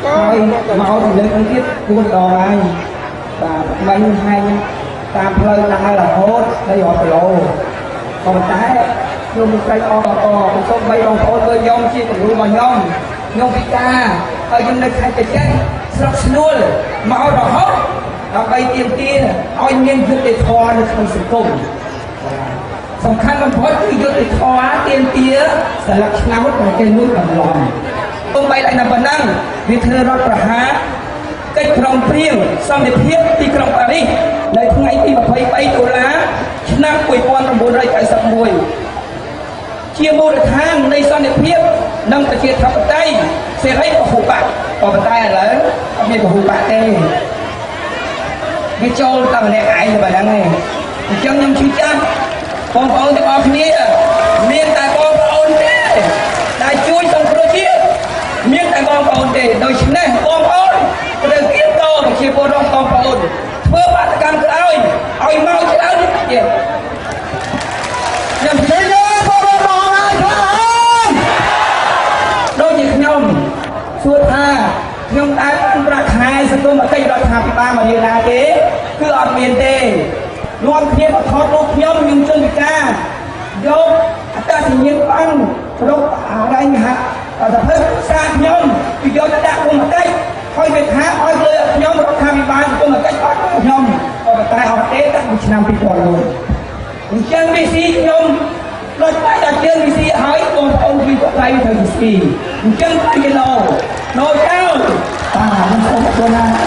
ហើយមកទៅលើកនេះទៀតគួរដងហើយបាទមិញហែងតាមផ្លូវដើររហូតដល់រាប់គីឡូក៏ប៉ុន្តែខ្ញុំមិនស្រីអអអសូមបីបងប្អូនមើលខ្ញុំជាគំរូរបស់ខ្ញុំខ្ញុំពិការហើយខ្ញុំនៅខេត្តក្រចេះស្រុកស្នួលមករហូតដើម្បីទាមទារឲ្យមានយុត្តិធម៌នៅក្នុងសង្គម សំខាន់បំផុតគឺយុត្តិធម៌ទាមទារសន្លឹកឆ្នោតប្រទេសមួយបន្លំទោះបីឡើងតែប៉ុណ្ណឹងវាធ្វើរដ្ឋប្រហារកិច្ចព្រមព្រៀងសន្តិភាពទីក្រុងប៉ារីសនៅថ្ងៃទី23ដុល្លារឆ្នាំ1991ជាមូលដ្ឋាននៃសន្តិភាពនិងប្រជាធិបតេយ្យសេរីពហុបក្សក៏ប៉ុន្តែឥឡូវអត់មានពហុបក្សទេវាចូលតែម្នាក់ឯងតែប៉ុណ្ណឹងឯងអញ្ចឹងខ្ញុំឈឺចាប់បងប្អូនទាំងអស់គ្នាមានតែបងប្អូនទេដែលជួយសង្គ្រោះជាតិមានតែបងប្អូនទេដូច្នេះបងប្អូនត្រូវគៀបតប្រជាពលរដ្ឋបងប្អូនធ្វើបាតុកម្មក្រោយឲ្យមកច្រើនទៀតខ្ញុំ ជ័យយោពលរដ្ឋបងហើយក្លាហាន ដូចជាខ្ញុំសួរថាខ្ញុំដែលបានប្រាក់ខែសង្គមកិច្ចរដ្ឋាភិបាលមករៀនណាទេគឺអត់មានទេនាំគ្នាមកថតរូបខ្ញុំខ្ញុំជនពិការយកអត្តសញ្ញាណប័ណ្ណរកអរែងហាក់អត្តភើសារខ្ញុំពីយកទៅដាក់គុំកិច្ចហើយវាថាឲ្យលើខ្ញុំរដ្ឋាភិបាលសង្គមកិច្ចអត់ខ្ញុំក៏ប៉ុន្តែអត់ទេតាំងពីឆ្នាំ2001អញ្ចឹងវិស៊ីខ្ញុំដូចតែដល់ជើងវិស៊ីហើយបងប្អូនពីដៃទៅវិស៊ីអញ្ចឹងគីឡូណូចោលបាទខ្ញុំសូមអរគុណណាស់។